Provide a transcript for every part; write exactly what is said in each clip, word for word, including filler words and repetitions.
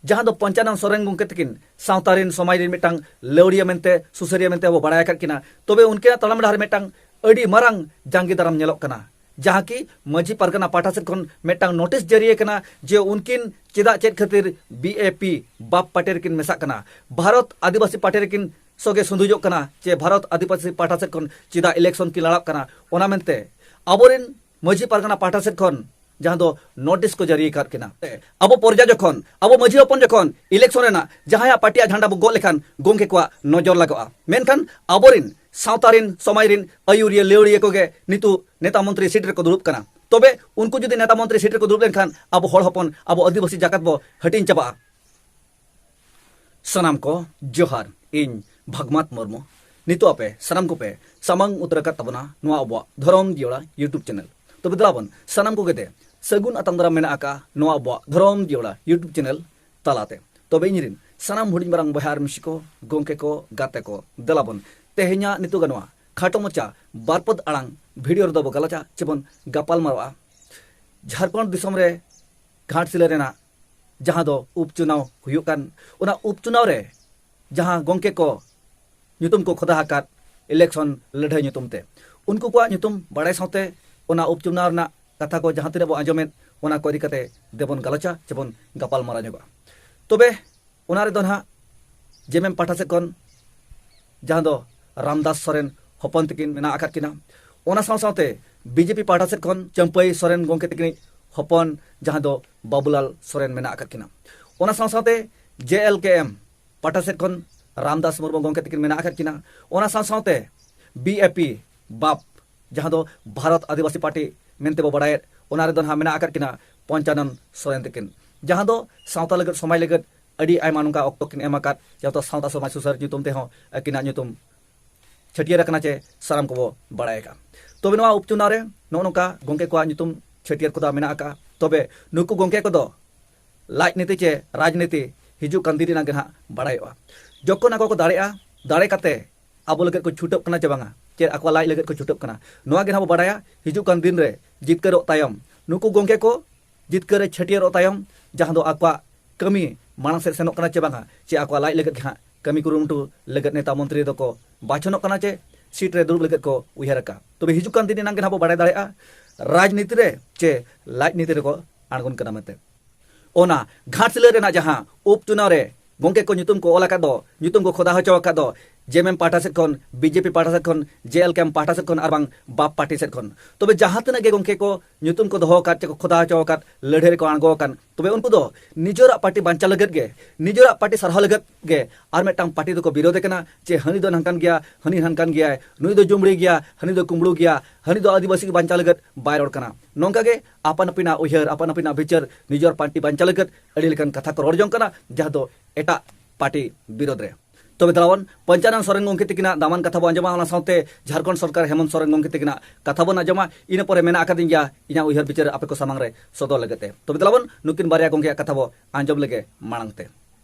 ᱡᱟᱦᱟᱸ ᱫᱚ ᱯᱚᱧᱪᱟᱱᱚᱱ ᱥᱚᱨᱮᱱ ᱜᱚᱢᱠᱮ ᱛᱟᱹᱠᱤᱱ ᱥᱟᱶᱛᱟ ᱨᱮᱱ, ᱥᱚᱢᱟᱡᱽ ᱨᱮᱱ ᱢᱤᱫᱴᱟᱝ ᱞᱟᱹᱣᱲᱤᱭᱟᱹ ᱢᱮᱱᱛᱮ, ᱥᱩᱥᱟᱹᱨᱤᱭᱟᱹ ᱢᱮᱱᱛᱮ ᱵᱚ ᱵᱟᱲᱟᱭ ᱟᱠᱟᱫ ᱠᱤᱱᱟ᱾ ᱛᱚᱵᱮ ᱩᱱᱠᱤᱱᱟᱜ ᱛᱟᱲᱟᱢ ᱰᱟᱦᱟᱨ ᱢᱤᱫᱴᱟᱝ ᱟᱹᱰᱤ ᱢᱟᱨᱟᱝ ᱡᱟᱸᱜᱮ ᱫᱟᱨᱟᱢ ᱧᱮᱞᱚᱜ ᱠᱟᱱᱟ, ᱡᱟᱦᱟᱸ ᱠᱤ ᱢᱟᱹᱡᱷᱤ ᱯᱟᱨᱜᱟᱱᱟ ᱯᱟᱦᱴᱟ ᱥᱮᱫ ᱠᱷᱚᱱ ᱢᱤᱫᱴᱟᱝ ᱱᱳᱴᱤᱥ ᱡᱟᱹᱨᱤ ᱟᱠᱟᱱᱟ ᱡᱮ ᱩᱱᱠᱤᱱ ᱪᱮᱫᱟᱜ, ᱪᱮᱫ ᱠᱷᱟᱹᱛᱤᱨ B A P, Baap party ᱨᱮᱠᱤᱱ ᱢᱮᱥᱟᱜ ᱠᱟᱱᱟ, ᱵᱷᱟᱨᱚᱛ ᱟᱹᱫᱤᱵᱟᱹᱥᱤ ᱯᱟᱨᱴᱤ ᱨᱮᱠᱤᱱ ᱥᱚᱸᱜᱮ ᱥᱩᱸᱫᱩᱡᱚᱜ ᱠᱟᱱᱟ, ᱪᱮ ᱵᱷᱟᱨᱚᱛ ᱟᱹᱫᱤᱵᱟᱹᱥᱤ ᱯᱟᱦᱴᱟ ᱥᱮᱫ ᱠᱷᱚᱱ ᱪᱮᱫᱟᱜ ᱤᱞᱮᱠᱥᱚᱱ ᱠᱤᱱ ᱞᱟᱲᱟᱜ ᱠᱟᱱᱟ, ᱚᱱᱟ ᱢᱮᱱᱛᱮ ᱟᱵᱚᱨᱮᱱ ᱢᱟᱹᱡᱷᱤ ᱯᱟᱨᱜᱟᱱᱟ ᱯᱟᱦᱴᱟ ᱥᱮᱫ ᱠᱷᱚᱱ ᱡᱟᱦᱟᱸ ᱫᱚ ᱱᱳᱴᱤᱥ ᱠᱚ ᱡᱟᱹᱨᱤ ᱟᱠᱟᱫ ᱠᱤᱱᱟ᱾ ᱟᱵᱚ ᱯᱨᱚᱡᱟ ᱡᱚᱠᱷᱚᱱ, ᱟᱵᱚ ᱢᱟᱹᱡᱷᱤ ᱦᱚᱯᱚᱱ ᱡᱚᱠᱷᱚᱱ ᱤᱞᱮᱠᱥᱚᱱ ᱨᱮᱱᱟᱜ ᱡᱟᱦᱟᱸᱭᱟᱜ ᱯᱟᱨᱴᱤᱭᱟᱜ ᱡᱷᱟᱱᱰᱟ ᱵᱚ ᱜᱚᱜ ᱞᱮᱠᱷᱟᱱ ᱜᱚᱢᱠᱮ ᱠᱚᱣᱟᱜ ᱱᱚᱡᱚᱨ ᱞᱟᱜᱟᱜᱼᱟ, ᱢᱮᱱᱠᱷᱟᱱ ᱟᱵᱚᱨᱮᱱ ᱥᱟᱶᱛᱟ ᱨᱮᱱ, ᱥᱚᱢᱟᱡᱽ ᱨᱮᱱ ᱟᱹᱭᱩᱨᱤᱭᱟᱹ ᱞᱟᱹᱣᱲᱤᱭᱟᱹ ᱠᱚᱜᱮ ᱱᱤᱛᱚᱜ ᱱᱮᱛᱟ ᱢᱚᱱᱛᱨᱤ ᱥᱤᱴ ᱨᱮᱠᱚ ᱫᱩᱲᱩᱵ ᱠᱟᱱᱟ᱾ ᱛᱚᱵᱮ ᱩᱱᱠᱩ ᱡᱩᱫᱤ ᱱᱮᱛᱟ ᱢᱚᱱᱛᱨᱤ ᱥᱤᱴ ᱨᱮᱠᱚ ᱫᱩᱲᱩᱵ ᱞᱮᱱᱠᱷᱟᱱ ᱟᱵᱚ ᱦᱚᱲ ᱦᱚᱯᱚᱱ, ᱟᱵᱚ ᱟᱹᱫᱤᱵᱟᱹᱥᱤ ᱡᱟᱠᱟᱛ ᱵᱚ ᱦᱟᱹᱴᱤᱧ ᱪᱟᱵᱟᱜᱼᱟ᱾ ᱥᱟᱱᱟᱢ ᱠᱚ ᱡᱚᱦᱟᱨ, ᱤᱧ ᱵᱷᱟᱜᱽᱢᱟᱛ ᱢᱩᱨᱢᱩ᱾ ᱱᱤᱛᱚᱜ ᱟᱯᱮ ᱥᱟᱱᱟᱢ ᱠᱚᱯᱮ ᱥᱟᱢᱟᱝ ᱩᱛᱟᱹᱨ ᱟᱠᱟᱫ ᱛᱟᱵᱚᱱᱟ ᱱᱚᱣᱟ ᱟᱵᱚᱣᱟᱜ ᱫᱷᱚᱨᱚᱢ ᱡᱤᱭᱟᱹᱲᱟ YouTube ᱪᱮᱱᱮᱞ᱾ ᱛᱚᱵᱮ ᱫᱮᱞᱟ ᱵᱚᱱ ᱥᱟᱱᱟᱢ ᱠᱚᱜᱮ ᱛᱮ ᱥᱟᱹᱜᱩᱱ ᱟᱛᱟᱝ ᱫᱟᱨᱟᱢ ᱢᱮᱱᱟᱜ ᱟᱠᱟᱫ ᱱᱚᱣᱟ ᱟᱵᱚᱣᱟᱜ ᱫᱷᱚᱨᱚᱢ ᱡᱤᱭᱟᱹᱲᱟ YouTube ᱪᱮᱱᱮᱞ ᱛᱟᱞᱟᱛᱮ᱾ ᱛᱚᱵᱮ ᱤᱧ ᱨᱤᱱ ᱥᱟᱱᱟᱢ ᱦᱩᱰᱤᱧ ᱢᱟᱨᱟᱝ ᱵᱚᱭᱦᱟ ᱟᱨ ᱢᱤᱥᱤ ᱠᱚ, ᱜᱚᱢᱠᱮ ᱠᱚ, ᱜᱟᱛᱮ ᱠᱚ, ᱫᱮᱞᱟ ᱵᱚᱱ ᱛᱮᱦᱮᱧᱟᱜ ᱱᱤᱛᱚᱜ ᱱᱚᱣᱟ ᱠᱷᱟᱴᱚ ᱢᱟᱪᱷᱟ ᱵᱟᱨᱯᱚᱫ ᱟᱲᱟᱝ ᱵᱷᱤᱰᱤᱭᱳ ᱨᱮᱫᱚ ᱵᱚ ᱜᱟᱞᱚᱪᱟ ᱪᱮ ᱵᱚᱱ ᱜᱟᱯᱟᱞ ᱢᱟᱨᱟᱣᱟ ᱡᱷᱟᱲᱠᱷᱚᱸᱰ ᱫᱤᱥᱚᱢ ᱨᱮ ᱜᱷᱟᱴᱥᱤᱞᱟᱹ ᱨᱮᱱᱟᱜ ᱡᱟᱦᱟᱸ ᱫᱚ ᱩᱯᱪᱩᱱᱟᱣ ᱦᱩᱭᱩᱜ ᱠᱟᱱ, ᱚᱱᱟ ᱩᱯᱪᱩᱱᱟᱣ ᱨᱮ ᱡᱟᱦᱟᱸ ᱜᱚᱢᱠᱮ ᱠᱚ ᱧᱩᱛᱩᱢ ᱠᱚ ᱠᱷᱚᱫᱟ ᱟᱠᱟᱫ ᱤᱞᱮᱠᱥᱚᱱ ᱞᱟᱹᱲᱦᱟᱹᱭ ᱧᱩᱛᱩᱢ ᱛᱮ, ᱩᱱᱠᱩ ᱠᱚᱣᱟᱜ ᱧᱩᱛᱩᱢ ᱵᱟᱲᱟᱭ ᱥᱟᱶᱛᱮ ᱚᱱᱟ ᱩᱯᱪᱩᱱᱟᱣ ᱨᱮᱱᱟᱜ ᱠᱟᱛᱷᱟ ᱠᱚ ᱡᱟᱦᱟᱸ ᱛᱤᱱᱟᱹᱜ ᱵᱚ ᱟᱸᱡᱚᱢᱮᱫ, ᱚᱱᱟ ᱠᱚ ᱤᱫᱤ ᱠᱟᱛᱮ ᱫᱮᱵᱚᱱ ᱜᱟᱞᱚᱪᱟ ᱪᱮ ᱵᱚᱱ ᱜᱟᱯᱟᱞ ᱢᱟᱨᱟᱣ ᱧᱚᱜᱚᱜᱼᱟ᱾ ᱛᱚᱵᱮ ᱚᱱᱟ ᱨᱮᱫᱚ ᱱᱟᱦᱟᱜ ᱡᱮᱢᱮᱢ ᱯᱟᱦᱴᱟ ᱥᱮᱫ ᱠᱷᱚᱱ ᱡᱟᱦᱟᱸ ᱫᱚ ᱨᱟᱢᱫᱟᱥ ᱥᱚᱨᱮᱱ ᱦᱚᱯᱚᱱ ᱛᱟᱹᱠᱤᱱ ᱢᱮᱱᱟᱜ ᱟᱠᱟᱫ ᱠᱤᱱᱟ᱾ ᱚᱱᱟ ᱥᱟᱶ ᱥᱟᱶᱛᱮ ᱵᱤᱡᱮᱯᱤ ᱯᱟᱦᱴᱟ ᱥᱮᱫ ᱠᱷᱚᱱ ᱪᱟᱹᱢᱯᱟᱹᱭ ᱥᱚᱨᱮᱱ ᱜᱚᱢᱠᱮ ᱛᱟᱹᱠᱤᱱᱤᱡ ᱦᱚᱯᱚᱱ ᱡᱟᱦᱟᱸ ᱫᱚ ᱵᱟᱵᱩᱞᱟᱞ ᱥᱚᱨᱮᱱ ᱢᱮᱱᱟᱜ ᱟᱠᱟᱫ ᱠᱤᱱᱟ᱾ ᱚᱱᱟ ᱥᱟᱶ ᱥᱟᱶᱛᱮ ᱡᱮ ᱮᱞ ᱠᱮ ᱮᱢ ᱯᱟᱦᱴᱟ ᱥᱮᱫ ᱠᱷᱚᱱ ᱨᱟᱢᱫᱟᱥ ᱢᱩᱨᱢᱩ ᱜᱚᱢᱠᱮ ᱛᱟᱹᱠᱤᱱ ᱢᱮᱱᱟᱜ ᱟᱠᱟᱫ ᱠᱤᱱᱟ᱾ ᱚᱱᱟ ᱥᱟᱶ ᱥᱟᱶᱛᱮ ᱵᱤ ᱮ ᱯᱤ, ᱵᱟᱯ, ᱡᱟᱦᱟᱸ ᱫᱚ ᱵᱷᱟᱨᱚᱛ ᱟᱹᱫᱤᱵᱟᱹᱥᱤ ᱯᱟᱨᱴᱤ ᱢᱮᱱᱛᱮ ᱵᱚ ᱵᱟᱲᱟᱭᱮᱫ, ᱚᱱᱟ ᱨᱮᱫᱚ ᱱᱟᱦᱟᱜ ᱢᱮᱱᱟᱜ ᱟᱠᱟᱫ ᱠᱤᱱᱟ ᱯᱚᱧᱪᱟᱱᱚᱱ ᱥᱚᱨᱮᱱ ᱛᱟᱹᱠᱤᱱ, ᱡᱟᱦᱟᱸ ᱫᱚ ᱥᱟᱶᱛᱟ ᱞᱟᱹᱜᱤᱫ, ᱥᱚᱢᱟᱡᱽ ᱞᱟᱹᱜᱤᱫ ᱟᱹᱰᱤ ᱟᱭᱢᱟ ᱱᱚᱝᱠᱟ ᱚᱠᱛᱚ ᱠᱤᱱ ᱮᱢ ᱟᱠᱟᱫ, ᱡᱟᱦᱟᱸ ᱫᱚ ᱥᱟᱶᱛᱟ ᱥᱚᱢᱟᱡᱽ ᱥᱩᱥᱟᱹᱨ ᱧᱩᱛᱩᱢ ᱛᱮᱦᱚᱸ ᱟᱹᱠᱤᱱᱟᱜ ᱧᱩᱛᱩᱢ ᱪᱷᱟᱹᱴᱭᱟᱹᱨ ᱟᱠᱟᱱᱟ ᱪᱮ ᱥᱟᱱᱟᱢ ᱠᱚᱵᱚ ᱵᱟᱲᱟᱭ ᱟᱠᱟᱫᱼᱟ᱾ ᱛᱚᱵᱮ ᱱᱚᱣᱟ ᱩᱯᱪᱩᱱᱟᱣ ᱨᱮ ᱱᱚᱜᱼᱚ ᱱᱚᱝᱠᱟ ᱜᱚᱢᱠᱮ ᱠᱚᱣᱟᱜ ᱧᱩᱛᱩᱢ ᱪᱷᱟᱹᱴᱭᱟᱹᱨ ᱠᱚᱫᱚ ᱢᱮᱱᱟᱜ ᱟᱠᱟᱫᱼᱟ᱾ ᱛᱚᱵᱮ ᱱᱩᱠᱩ ᱜᱚᱢᱠᱮ ᱠᱚᱫᱚ ᱞᱟᱡᱱᱤᱛᱤ ᱪᱮ ᱨᱟᱡᱽᱱᱤᱛᱤ ᱦᱤᱡᱩᱜ ᱠᱟᱱ ᱫᱤᱱ ᱨᱮᱱᱟᱜ ᱜᱮ ᱱᱟᱦᱟᱜ ᱵᱟᱲᱟᱭᱚᱜᱼᱟ᱾ ᱡᱚᱠᱷᱚᱱ ᱟᱠᱚ ᱠᱚ ᱫᱟᱲᱮᱜᱼᱟ, ᱫᱟᱲᱮ ᱠᱟᱛᱮ ᱟᱵᱚ ᱞᱟᱹᱜᱤᱫ ᱠᱚ ᱪᱷᱩᱴᱟᱹᱜ ᱠᱟᱱᱟ ᱪᱮ ᱵᱟᱝᱟ, ᱪᱮ ᱟᱠᱚᱣᱟᱜ ᱞᱟᱡ ᱞᱟᱹᱜᱤᱫ ᱠᱚ ᱪᱷᱩᱴᱟᱹᱜ ᱠᱟᱱᱟ, ᱱᱚᱣᱟ ᱜᱮ ᱱᱟᱦᱟᱜ ᱵᱚ ᱵᱟᱲᱟᱭᱟ ᱦᱤᱡᱩᱜ ᱠᱟᱱ ᱫᱤᱱ ᱨᱮ ᱡᱤᱛᱠᱟᱹᱨᱚᱜ ᱛᱟᱭᱚᱢ, ᱱᱩᱠᱩ ᱜᱚᱢᱠᱮ ᱠᱚ ᱡᱤᱛᱠᱟᱹᱨ ᱨᱮ ᱪᱷᱟᱹᱴᱭᱟᱹᱨᱚᱜ ᱛᱟᱭᱚᱢ, ᱡᱟᱦᱟᱸ ᱫᱚ ᱟᱠᱚᱣᱟᱜ ᱠᱟᱹᱢᱤ ᱢᱟᱲᱟᱝ ᱥᱮᱫ ᱥᱮᱱᱚᱜ ᱠᱟᱱᱟ ᱪᱮ ᱵᱟᱝᱟ, ᱪᱮ ᱟᱠᱚᱣᱟᱜ ᱞᱟᱡ ᱞᱟᱹᱜᱤᱫ ᱜᱮ ᱦᱟᱸᱜ ᱠᱟᱹᱢᱤ ᱠᱩᱨᱩᱢᱩᱴᱩ ᱞᱟᱹᱜᱤᱫ ᱱᱮᱛᱟ ᱢᱚᱱᱛᱨᱤ ᱫᱚᱠᱚ ᱵᱟᱪᱷᱚᱱᱚᱜ ᱠᱟᱱᱟ ᱪᱮ ᱥᱤᱴ ᱨᱮ ᱫᱩᱲᱩᱵ ᱞᱟᱹᱜᱤᱫ ᱠᱚ ᱩᱭᱦᱟᱹᱨ ᱟᱠᱟᱫ᱾ ᱛᱚᱵᱮ ᱦᱤᱡᱩᱜ ᱠᱟᱱ ᱫᱤᱱ ᱮᱱᱟᱝ ᱜᱮ ᱱᱟᱦᱟᱜ ᱵᱚ ᱵᱟᱲᱟᱭ ᱫᱟᱲᱮᱭᱟᱜᱼᱟ ᱨᱟᱡᱽᱱᱤᱛᱤ ᱨᱮ ᱪᱮ ᱞᱟᱡ ᱱᱤᱛᱤ ᱨᱮᱠᱚ ᱟᱬᱜᱚᱱ ᱠᱟᱱᱟ ᱢᱮᱱᱛᱮ᱾ ᱚᱱᱟ ᱜᱷᱟᱴᱥᱤᱞᱟᱹ ᱨᱮᱱᱟᱜ ᱡᱟᱦᱟᱸ ᱩᱯᱪᱩᱱᱟᱣ ᱨᱮ ᱜᱚᱝᱠᱮ ᱠᱚ ᱧᱩᱛᱩᱢ ᱠᱚ ᱚᱞ ᱟᱠᱟᱫ ᱫᱚ, ᱧᱩᱛᱩᱢ ᱠᱚ ᱠᱷᱚᱫᱟ ᱦᱚᱪᱚ ᱟᱠᱟᱫ ᱫᱚ, ᱡᱮᱢᱮᱢ ᱯᱟᱦᱴᱟ ᱥᱮᱫ ᱠᱷᱚᱱ, ᱵᱤᱡᱮᱯᱤ ᱯᱟᱦᱴᱟ ᱥᱮᱫ ᱠᱷᱚᱱ, ᱡᱮ ᱮᱞ ᱠᱮ ᱮᱢ ᱯᱟᱦᱴᱟ ᱥᱮᱫ ᱠᱷᱚᱱ ᱟᱨ ᱵᱟᱝ ᱵᱟᱯ ᱯᱟᱨᱴᱤ ᱥᱮᱫ ᱠᱷᱚᱱ, ᱛᱚᱵᱮ ᱡᱟᱦᱟᱸ ᱛᱤᱱᱟᱹᱜ ᱜᱮ ᱜᱚᱝᱠᱮ ᱠᱚ ᱧᱩᱛᱩᱢ ᱠᱚ ᱫᱚᱦᱚ ᱟᱠᱟᱫ ᱪᱮ ᱠᱚ ᱠᱷᱚᱫᱟ ᱦᱚᱪᱚ ᱟᱠᱟᱫ, ᱞᱟᱹᱲᱦᱟᱹᱭ ᱨᱮᱠᱚ ᱟᱬᱜᱚ ᱟᱠᱟᱱ, ᱛᱚᱵᱮ ᱩᱱᱠᱩ ᱫᱚ ᱱᱤᱡᱮᱨᱟᱜ ᱯᱟᱨᱴᱤ ᱵᱟᱧᱪᱟᱣ ᱞᱟᱹᱜᱤᱫ ᱜᱮ, ᱱᱤᱡᱮᱨᱟᱜ ᱯᱟᱨᱴᱤ ᱥᱟᱨᱦᱟᱣ ᱞᱟᱹᱜᱤᱫ ᱜᱮ ᱟᱨ ᱢᱤᱫᱴᱟᱝ ᱯᱟᱨᱴᱤ ᱫᱚᱠᱚ ᱵᱤᱨᱳᱫᱮ ᱠᱟᱱᱟ ᱪᱮ ᱦᱟᱹᱱᱤ ᱫᱚ ᱱᱚᱝᱠᱟᱱ ᱜᱮᱭᱟ, ᱦᱟᱹᱱᱤ ᱦᱟᱱᱠᱟᱱ ᱜᱮᱭᱟᱭ, ᱱᱩᱭ ᱫᱚ ᱡᱩᱢᱲᱤ ᱜᱮᱭᱟ, ᱦᱟᱹᱱᱤ ᱫᱚ ᱠᱩᱢᱵᱽᱲᱩ ᱜᱮᱭᱟ, ᱦᱟᱹᱱᱤ ᱫᱚ ᱟᱹᱫᱤᱵᱟᱹᱥᱤ ᱵᱟᱧᱪᱟᱣ ᱞᱟᱹᱜᱤᱫ ᱵᱟᱭ ᱨᱚᱲ ᱠᱟᱱᱟ᱾ ᱱᱚᱝᱠᱟ ᱜᱮ ᱟᱯᱟᱱ ᱟᱹᱯᱤᱱᱟᱜ ᱩᱭᱦᱟᱹᱨ, ᱟᱯᱟᱱ ᱟᱹᱯᱤᱱᱟᱜ ᱵᱤᱪᱟᱹᱨ, ᱱᱤᱡᱮᱨ ᱯᱟᱨᱴᱤ ᱵᱟᱧᱪᱟᱣ ᱞᱟᱹᱜᱤᱫ ᱟᱹᱰᱤ ᱞᱮᱠᱟᱱ ᱠᱟᱛᱷᱟ ᱠᱚ ᱨᱚᱲ ᱡᱚᱝ ᱠᱟᱱᱟ, ᱡᱟᱦᱟᱸ ᱫᱚ ᱮᱴᱟᱜ ᱯᱟᱨᱴᱤ ᱵᱤᱨᱳᱫᱷ ᱨᱮ᱾ ᱛᱚᱵᱮ ᱫᱮᱞᱟᱵᱚᱱ ᱯᱚᱧᱪᱟᱱᱚᱱ ᱥᱚᱨᱮᱱ ᱜᱚᱢᱠᱮ ᱛᱤᱠᱤᱱᱟᱜ ᱫᱟᱢᱟᱱ ᱠᱟᱛᱷᱟ ᱵᱚᱱ ᱟᱸᱡᱚᱢᱟ, ᱚᱱᱟ ᱥᱟᱶᱛᱮ ᱡᱷᱟᱲᱠᱷᱚᱸᱰ ᱥᱚᱨᱠᱟᱨ ᱦᱮᱢᱚᱱᱛ ᱥᱚᱨᱮᱱ ᱜᱚᱢᱠᱮ ᱛᱤᱠᱤᱱᱟᱜ ᱠᱟᱛᱷᱟ ᱵᱚᱱ ᱟᱸᱡᱚᱢᱟ᱾ ᱤᱱᱟᱹ ᱯᱚᱨᱮ ᱢᱮᱱᱟᱜ ᱟᱠᱟᱫᱤᱧ ᱜᱮᱭᱟ ᱤᱧᱟᱹᱜ ᱩᱭᱦᱟᱹᱨ ᱵᱤᱪᱟᱹᱨ ᱟᱯᱮ ᱠᱚ ᱥᱟᱢᱟᱝ ᱨᱮ ᱥᱚᱫᱚᱨ ᱞᱟᱹᱜᱤᱫ ᱛᱮ᱾ ᱛᱚᱵᱮ ᱫᱮᱞᱟᱵᱚᱱ ᱱᱩᱠᱤᱱ ᱵᱟᱨᱭᱟ ᱜᱚᱢᱠᱮᱭᱟᱜ ᱠᱟᱛᱷᱟ ᱵᱚ ᱟᱸᱡᱚᱢ ᱞᱮᱜᱮ ᱢᱟᱲᱟᱝ ᱛᱮ᱾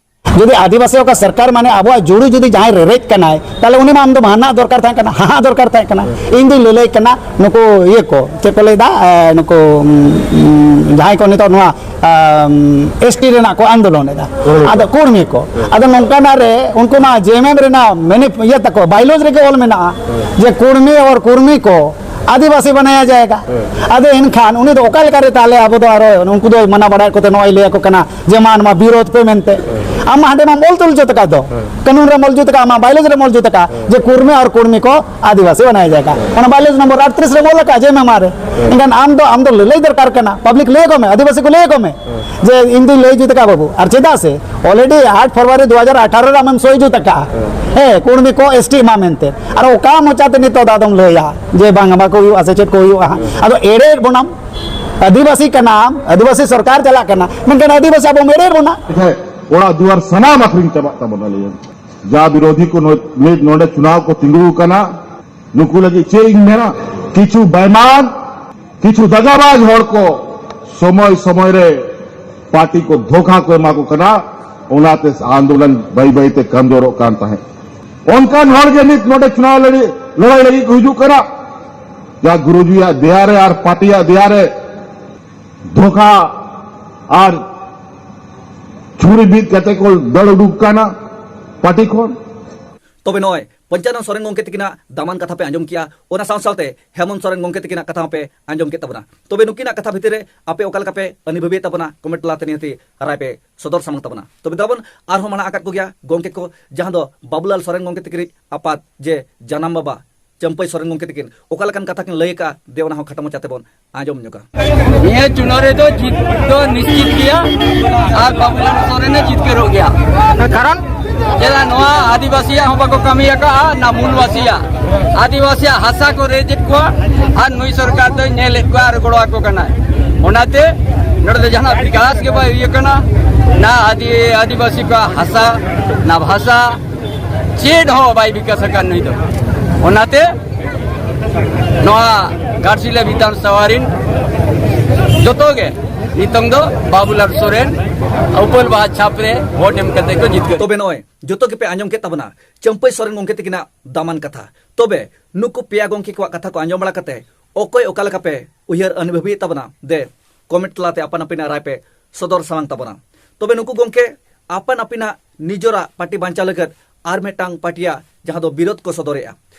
ᱡᱩᱫᱤ ᱟᱹᱫᱤᱵᱟᱹᱥᱤ ᱚᱠᱟ ᱥᱚᱨᱠᱟᱨ ᱢᱟᱱᱮ ᱟᱵᱚᱣᱟᱜ ᱡᱩᱲᱩ ᱡᱩᱫᱤ ᱡᱟᱦᱟᱸᱭ ᱨᱮᱨᱮᱡ ᱠᱟᱱᱟᱭ, ᱛᱟᱦᱞᱮ ᱩᱱᱤ ᱢᱟ ᱟᱢ ᱫᱚ ᱢᱟᱱᱟᱜ ᱫᱚᱨᱠᱟᱨ ᱛᱟᱦᱮᱸ ᱠᱟᱱᱟ, ᱦᱟᱦᱟᱜ ᱫᱚᱨᱠᱟᱨ ᱛᱟᱦᱮᱸ ᱠᱟᱱᱟ᱾ ᱤᱧ ᱫᱩᱧ ᱞᱟᱹᱞᱟᱹᱭ ᱠᱟᱱᱟ ᱱᱩᱠᱩ ᱤᱭᱟᱹ ᱠᱚ, ᱪᱮᱫ ᱠᱚ ᱞᱟᱹᱭᱫᱟ, ᱮ, ᱱᱩᱠᱩ, ᱩᱸ, ᱩᱸ, ᱡᱟᱦᱟᱸᱭ ᱠᱚ ᱱᱤᱛᱚᱜ ᱱᱚᱣᱟ, ᱟᱢ, ᱮᱥ ᱴᱤ ᱨᱮᱱᱟᱜ ᱠᱚ ᱟᱱᱫᱳᱞᱚᱱ ᱮᱫᱟ᱾ ᱠᱩᱲᱢᱤ ᱠᱚ᱾ ᱟᱫᱚ ᱠᱩᱲᱢᱤ ᱠᱚ᱾ ᱦᱮᱸ᱾ ᱟᱫᱚ ᱱᱚᱝᱠᱟᱱᱟᱜ ᱨᱮ ᱩᱱᱠᱩ ᱢᱟ ᱡᱮ ᱮᱢ ᱮᱢ ᱨᱮᱱᱟᱜ ᱢᱮᱱᱤ-, ᱤᱭᱟᱹ ᱛᱟᱠᱚ, ᱵᱟᱭᱞᱚᱡᱽ ᱨᱮᱜᱮ ᱚᱞ ᱢᱮᱱᱟᱜᱼᱟ ᱦᱮᱸ᱾ ᱡᱮ ᱠᱩᱲᱢᱤ ᱟᱨ ᱠᱩᱲᱢᱤ ᱠᱚ ᱟᱹᱫᱤᱵᱟᱹᱥᱤ ᱵᱟᱱᱟᱭᱟ ᱡᱟᱭᱜᱟ᱾ ᱦᱮᱸ᱾ ᱟᱫᱚ ᱮᱱᱠᱷᱟᱱ ᱩᱱᱤ ᱫᱚ ᱚᱠᱟ ᱞᱮᱠᱟᱨᱮ ᱛᱟᱦᱞᱮ ᱟᱵᱚ ᱫᱚ ᱟᱨᱚ ᱩᱱᱠᱩ ᱫᱚ ᱢᱟᱱᱟ ᱵᱟᱲᱟᱭᱮᱫ ᱠᱚᱛᱮ ᱱᱚᱜᱼᱚᱭ ᱞᱟᱹᱭ ᱟᱠᱚ ᱠᱟᱱᱟ ᱡᱮ ᱢᱟ ᱱᱚᱣᱟ ᱵᱤᱨᱳᱫᱷ ᱯᱮ ᱢᱮᱱᱛᱮ᱾ ᱦᱮᱸ᱾ ᱟᱢ ᱢᱟ ᱦᱟᱸᱰᱮ ᱢᱟᱢ ᱚᱞ ᱛᱚᱞ ᱡᱩᱛ ᱟᱠᱟᱫ ᱫᱚ᱾ ᱦᱮᱸ᱾ ᱠᱟᱹᱱᱩᱱ ᱨᱮᱢ ᱚᱞ ᱡᱩᱛ ᱟᱠᱟᱫ, ᱟᱢᱟᱜ ᱵᱟᱭᱞᱚᱡᱽ ᱨᱮᱢ ᱚᱞ ᱡᱩᱛ ᱟᱠᱟᱫ ᱦᱮᱸ᱾ ᱡᱮ ᱠᱩᱲᱢᱤ ᱟᱨ ᱠᱩᱲᱢᱤ ᱠᱚ ᱟᱹᱫᱤᱵᱟᱹᱥᱤ ᱵᱟᱱᱟᱭᱟ ᱡᱟᱭᱜᱟ᱾ ᱦᱮᱸ᱾ ᱚᱱᱟ ᱵᱟᱭᱞᱚᱡᱽ ᱱᱚᱢᱵᱚᱨ ᱟᱴᱛᱨᱤᱥ ᱨᱮᱢ ᱚᱞ ᱟᱠᱟᱫ ᱡᱮ ᱮᱢ ᱮᱢ ᱟᱨ ᱨᱮ᱾ ᱦᱮᱸ᱾ ᱮᱱᱠᱷᱟᱱ ᱟᱢ ᱫᱚ, ᱟᱢ ᱫᱚ ᱞᱟᱹᱞᱟᱹᱭ ᱫᱚᱨᱠᱟᱨ ᱠᱟᱱᱟ, ᱯᱟᱵᱽᱞᱤᱠ ᱞᱟᱹᱭ ᱟᱠᱚ ᱢᱮ, ᱟᱹᱫᱤᱵᱟᱹᱥᱤ ᱠᱚ ᱞᱟᱹᱭ ᱟᱠᱚ ᱢᱮ ᱦᱮᱸ᱾ ᱡᱮ ᱤᱧ ᱫᱩᱧ ᱞᱟᱹᱭ ᱡᱩᱛ ᱟᱠᱟᱫ ᱵᱟᱹᱵᱩ᱾ ᱟᱨ ᱪᱮᱫᱟᱜ ᱥᱮ already ᱟᱴ ᱯᱷᱮᱵᱽᱨᱩᱣᱟᱨᱤ ᱫᱩ ᱦᱟᱡᱟᱨ ᱟᱴᱷᱟᱨᱚ ᱨᱮ ᱟᱢᱮᱢ ᱥᱳᱭ ᱡᱩᱛ ᱟᱠᱟᱫᱼᱟ᱾ ᱦᱮᱸ᱾ ᱦᱮᱸ, ᱠᱩᱲᱢᱤ ᱠᱚ ᱮᱥ ᱴᱤ ᱮᱢᱟ ᱢᱮᱱᱛᱮ᱾ ᱟᱨ ᱚᱠᱟ ᱢᱚᱪᱟᱛᱮ ᱱᱤᱛᱚᱜ ᱫᱚ ᱟᱫᱚᱢ ᱞᱟᱹᱭᱟ ᱡᱮ ᱵᱟᱝ, ᱵᱟᱠᱚ ᱦᱩᱭᱩᱜᱼᱟ ᱥᱮ ᱪᱮᱫ ᱠᱚ ᱦᱩᱭᱩᱜᱼᱟ? ᱦᱮᱸ᱾ ᱟᱫᱚ ᱮᱲᱮᱭᱮᱫ ᱵᱚᱱᱟᱢ, ᱟᱹᱫᱤᱵᱟᱹᱥᱤ ᱠᱟᱱᱟᱢ, ᱟᱹᱫᱤᱵᱟᱹᱥᱤ ᱥᱚᱨᱠᱟᱨ ᱪᱟᱞᱟᱜ ᱠᱟᱱᱟ, ᱢᱮᱱᱠᱷᱟᱱ ᱟᱹᱫᱤᱵᱟᱹᱥᱤ ᱟᱵᱚᱢ ᱮᱲᱮᱭᱮᱫ ᱵᱚᱱᱟ᱾ ᱚᱲᱟᱜ ᱫᱩᱣᱟᱨ ᱥᱟᱱᱟᱢ ᱟᱹᱠᱷᱨᱤᱧ ᱪᱟᱵᱟᱜ ᱛᱟᱵᱚᱱᱟ, ᱞᱟᱹᱭ ᱡᱟ ᱵᱤᱨᱳᱫᱷᱤ ᱠᱚ ᱱᱚ-, ᱱᱤᱛ ᱱᱚᱰᱮ ᱪᱩᱱᱟᱣ ᱠᱚ ᱛᱤᱸᱜᱩ ᱟᱠᱟᱱᱟ, ᱱᱩᱠᱩ ᱞᱟᱹᱜᱤᱫ ᱪᱮᱫ ᱤᱧ ᱢᱮᱱᱟ? ᱠᱤᱪᱷᱩ ᱵᱮᱭᱢᱟᱱ, ᱠᱤᱪᱷᱩ ᱫᱟᱜᱟᱵᱟᱡᱽ ᱦᱚᱲ ᱠᱚ ᱥᱚᱢᱚᱭ ᱥᱚᱢᱚᱭ ᱨᱮ ᱯᱟᱨᱴᱤ ᱠᱚ ᱫᱷᱳᱠᱟ ᱠᱚ ᱮᱢᱟ ᱠᱚ ᱠᱟᱱᱟ, ᱚᱱᱟᱛᱮ ᱟᱱᱫᱳᱞᱚᱱ ᱵᱟᱹᱭ ᱵᱟᱹᱭ ᱛᱮ ᱠᱚᱢᱡᱳᱨᱚᱜ ᱠᱟᱱ ᱛᱟᱦᱮᱸᱫ᱾ ᱚᱱᱠᱟᱱ ᱦᱚᱲ ᱜᱮ ᱱᱤᱛ ᱱᱚᱰᱮ ᱪᱩᱱᱟᱣ ᱞᱟᱹᱲᱦᱟᱹᱭ, ᱞᱟᱹᱲᱦᱟᱹᱭ ᱞᱟᱹᱜᱤᱫ ᱠᱚ ᱦᱤᱡᱩᱜ ᱠᱟᱱᱟ᱾ ᱡᱟ ᱜᱩᱨᱩᱡᱤᱭᱟᱜ ᱫᱮᱭᱟ ᱨᱮ ᱟᱨ ᱯᱟᱨᱴᱤᱭᱟᱜ ᱫᱮᱭᱟ ᱨᱮ ᱫᱷᱳᱠᱟ ᱟᱨ ᱪᱷᱩᱨᱤ ᱵᱤᱫ ᱠᱟᱛᱮ ᱠᱚ ᱫᱟᱹᱲ ᱩᱰᱩᱠ ᱠᱟᱱᱟ ᱯᱟᱨᱴᱤ ᱠᱷᱚᱱ᱾ ᱛᱚᱵᱮ ᱱᱚᱜᱼᱚᱭ ᱯᱚᱧᱪᱟᱱᱚᱱ ᱥᱚᱨᱮᱱ ᱜᱚᱢᱠᱮ ᱛᱤᱠᱤᱱᱟᱜ ᱫᱟᱢᱟᱱ ᱠᱟᱛᱷᱟ ᱯᱮ ᱟᱸᱡᱚᱢ ᱠᱮᱜᱼᱟ, ᱚᱱᱟ ᱥᱟᱶ ᱥᱟᱶᱛᱮ ᱦᱮᱢᱚᱱᱛ ᱥᱚᱨᱮᱱ ᱜᱚᱢᱠᱮ ᱛᱤᱠᱤᱱᱟᱜ ᱠᱟᱛᱷᱟ ᱦᱚᱸᱯᱮ ᱟᱸᱡᱚᱢ ᱠᱮᱫ ᱛᱟᱵᱚᱱᱟ᱾ ᱛᱚᱵᱮ ᱱᱩᱠᱤᱱᱟᱜ ᱠᱟᱛᱷᱟ ᱵᱷᱤᱛᱤᱨ ᱨᱮ ᱟᱯᱮ ᱚᱠᱟ ᱞᱮᱠᱟ ᱯᱮ ᱟᱹᱱᱤᱵᱷᱟᱹᱵᱤᱭᱮᱫ ᱛᱟᱵᱚᱱᱟ, ᱠᱚᱢᱮᱱᱴ ᱛᱟᱞᱟᱛᱮ ᱱᱤᱦᱟᱹᱛᱤ ᱨᱟᱭ ᱯᱮ ᱥᱚᱫᱚᱨ ᱥᱟᱢᱟᱝ ᱛᱟᱵᱚᱱᱟ᱾ ᱛᱚᱵᱮ ᱫᱟᱵᱚᱱ ᱟᱨᱦᱚᱸ ᱢᱟᱲᱟᱝ ᱟᱠᱟᱫ ᱠᱚᱜᱮᱭᱟ ᱜᱚᱢᱠᱮ ᱠᱚ, ᱡᱟᱦᱟᱸ ᱫᱚ ᱵᱟᱵᱩᱞᱟᱞ ᱥᱚᱨᱮᱱ ᱜᱚᱢᱠᱮ ᱛᱤᱠᱤᱱᱤᱡ ᱟᱯᱟᱛ ᱡᱮ ᱡᱟᱱᱟᱢ ᱵᱟᱵᱟ ᱪᱟᱹᱢᱯᱟᱹᱭ ᱥᱚᱨᱮᱱ ᱜᱚᱢᱠᱮ ᱛᱤᱠᱤᱱ ᱚᱠᱟ ᱞᱮᱠᱟᱱ ᱠᱟᱛᱷᱟ ᱠᱤᱱ ᱞᱟᱹᱭ ᱟᱠᱟᱫᱼᱟ, ᱫᱮ ᱚᱱᱟ ᱦᱚᱸ ᱠᱷᱟᱴᱚ ᱢᱟᱪᱷᱟ ᱛᱮᱵᱚᱱ ᱟᱸᱡᱚᱢ ᱧᱚᱜᱟ᱾ ᱱᱤᱭᱟᱹ ᱪᱩᱱᱟᱹᱣ ᱨᱮᱫᱚ ᱡᱤᱛ ᱫᱚ ᱱᱤᱥᱪᱤᱛ ᱜᱮᱭᱟ ᱟᱨ ᱵᱟᱵᱩᱞᱟᱞ ᱥᱚᱨᱮᱱᱮ ᱡᱤᱛᱠᱟᱹᱨᱚᱜ ᱜᱮᱭᱟ᱾ ᱠᱟᱨᱚᱱ? ᱪᱮᱫᱟᱜ ᱱᱚᱣᱟ ᱟᱹᱫᱤᱵᱟᱹᱥᱤᱭᱟᱜ ᱦᱚᱸ ᱵᱟᱠᱚ ᱠᱟᱹᱢᱤ ᱟᱠᱟᱫᱼᱟ, ᱱᱟ ᱢᱩᱞᱵᱟᱹᱥᱤᱭᱟᱜ᱾ ᱟᱹᱫᱤᱵᱟᱹᱥᱤᱭᱟᱜ ᱦᱟᱥᱟ ᱠᱚ ᱨᱮᱡᱮᱫ ᱠᱚᱣᱟ ᱟᱨ ᱱᱩᱭ ᱥᱚᱨᱠᱟᱨ ᱫᱚᱭ ᱧᱮᱞᱮᱫ ᱠᱚᱣᱟ ᱟᱨ ᱜᱚᱲᱚ ᱟᱠᱚ ᱠᱟᱱᱟᱭ᱾ ᱚᱱᱟᱛᱮ ᱱᱚᱰᱮ ᱫᱚ ᱡᱟᱦᱟᱱᱟᱜ ᱵᱤᱠᱟᱥ ᱜᱮ ᱵᱟᱭ ᱦᱩᱭ ᱟᱠᱟᱱᱟ, ᱱᱟ ᱟᱹᱫᱤ-, ᱟᱹᱫᱤᱵᱟᱹᱥᱤ ᱠᱚᱣᱟᱜ ᱦᱟᱥᱟ, ᱱᱟ ᱵᱷᱟᱥᱟ, ᱪᱮᱫ ᱦᱚᱸ ᱵᱟᱭ ᱵᱤᱠᱟᱥ ᱟᱠᱟᱱ ᱱᱩᱭ ᱫᱚ᱾ ᱚᱱᱟᱛᱮ ᱱᱚᱣᱟ ᱜᱷᱟᱴᱥᱤᱞᱟᱹ ᱵᱤᱫᱷᱟᱱ ᱥᱚᱵᱷᱟ ᱨᱤᱱ ᱡᱚᱛᱚ ᱜᱮ ᱱᱤᱛᱚᱝ ᱫᱚ ᱵᱟᱵᱩᱞᱟᱞ ᱥᱚᱨᱮᱱ ᱩᱯᱟᱹᱞ ᱵᱟᱦᱟ ᱪᱷᱟᱯ ᱨᱮ ᱵᱷᱳᱴ ᱮᱢ ᱠᱟᱛᱮ ᱠᱚ ᱡᱤᱛᱠᱟᱹᱨ᱾ ᱛᱚᱵᱮ ᱱᱚᱜᱼᱚᱭ ᱡᱚᱛᱚ ᱜᱮᱯᱮ ᱟᱸᱡᱚᱢ ᱠᱮᱫ ᱛᱟᱵᱚᱱᱟ ᱪᱟᱹᱢᱯᱟᱹᱭ ᱥᱚᱨᱮᱱ ᱜᱚᱢᱠᱮ ᱛᱤᱠᱤᱱᱟᱜ ᱫᱟᱢᱟᱱ ᱠᱟᱛᱷᱟ᱾ ᱛᱚᱵᱮ ᱱᱩᱠᱩ ᱯᱮᱭᱟ ᱜᱚᱢᱠᱮ ᱠᱚᱣᱟᱜ ᱠᱟᱛᱷᱟ ᱠᱚ ᱟᱸᱡᱚᱢ ᱵᱟᱲᱟ ᱠᱟᱛᱮ ᱚᱠᱚᱭ ᱚᱠᱟ ᱞᱮᱠᱟ ᱯᱮ ᱩᱭᱦᱟᱹᱨ ᱟᱹᱱᱤᱵᱷᱟᱹᱵᱤᱭᱮᱫ ᱛᱟᱵᱚᱱᱟ, ᱫᱮ ᱠᱚᱢᱮᱱᱴ ᱛᱟᱞᱟᱛᱮ ᱟᱯᱟᱱ ᱟᱹᱯᱤᱱᱟᱜ ᱨᱟᱭ ᱯᱮ ᱥᱚᱫᱚᱨ ᱥᱟᱢᱟᱝ ᱛᱟᱵᱚᱱᱟ᱾ ᱛᱚᱵᱮ ᱱᱩᱠᱩ ᱜᱚᱢᱠᱮ ᱟᱯᱟᱱ ᱟᱹᱯᱤᱱᱟᱜ ᱱᱤᱡᱚᱨᱟᱜ ᱯᱟᱨᱴᱤ ᱵᱟᱧᱪᱟᱣ ᱞᱟᱹᱜᱤᱫ ᱟᱨ ᱢᱤᱫᱴᱟᱝ ᱯᱟᱨᱴᱤᱭᱟᱜ ᱡᱟᱦᱟᱸ ᱫᱚ ᱵᱤᱨᱳᱫᱷ ᱠᱚ ᱥᱚᱫᱚᱨᱮᱜᱼᱟ,